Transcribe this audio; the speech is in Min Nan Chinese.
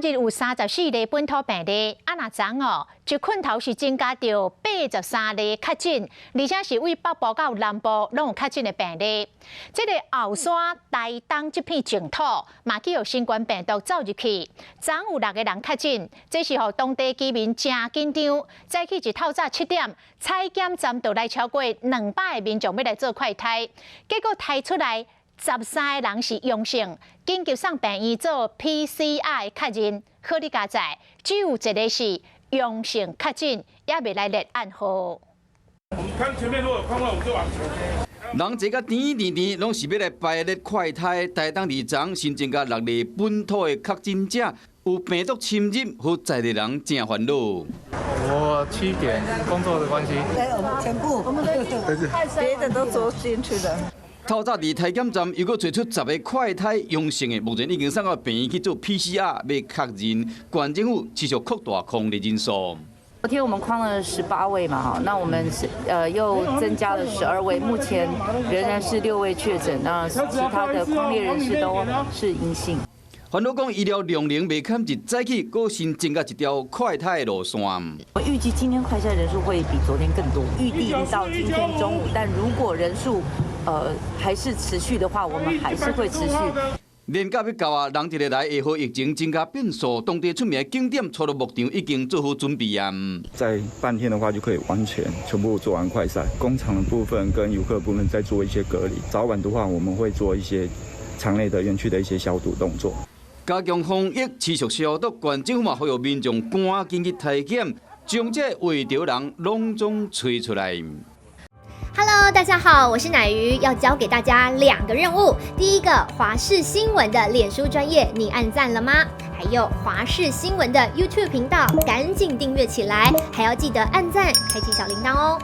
一日有34例本土病例，啊若昨哦，一困頭是增加著83例確診，而且是對北部到南部攏有確診的病例。這个後山台東這片淨土，嘛去予新冠病毒走入去，昨有六個人確診，這是予當地居民誠緊張。早起一透早7點，採檢站就來超過200個民眾欲來做快篩，結果篩出來，13個人是陽性，緊急送病院做 PCR 確認，好佳哉，只有一個是陽性確診，猶未來列案號。我們看前面如果有空位，我們就往前。人濟甲甜甜甜，攏是欲來排列快篩。台東佇昨新增加六例本土的確診者，有病毒侵入，予在地人誠煩惱。我7點工作的關係。對，我們全部，我們別的都做進去了。透早佇篩檢站又閣揣出10個快篩陽性的，目前已經送到病院去做 PCR，欲確認。縣政府持續擴大匡列人數。昨天我們匡了18位嘛，哈，那我們是又增加了12位，目前仍然是六位確診，那其他的匡列人士都是陰性。煩惱講醫療量能袂堪，一早起閣新增加一條快篩的路線。我預計今天快篩人數會比昨天更多，預定到今天中午，但如果人數還是持續的話，我們還是會持續。年假欲到啊，人一个來會予疫情增加變數。當地出名景點初鹿牧場已經做好準備啊。在半天的話就可以完全全部做完快篩。工廠的部分跟遊客部分再做一些隔離。早晚的話，我們會做一些場內的園區的一些消毒動作。加強防疫，持續消毒，縣政府嘛呼籲民眾趕緊去篩檢，將這秽著人攏總揣出來。 Hello，大家好，我是奶魚，要交給大家兩個任務。第一個，華視新聞的臉書專頁，你按讚了嗎？還有華視新聞的 YouTube 頻道，趕緊訂閱起來，還要記得按讚，開啟小鈴鐺哦。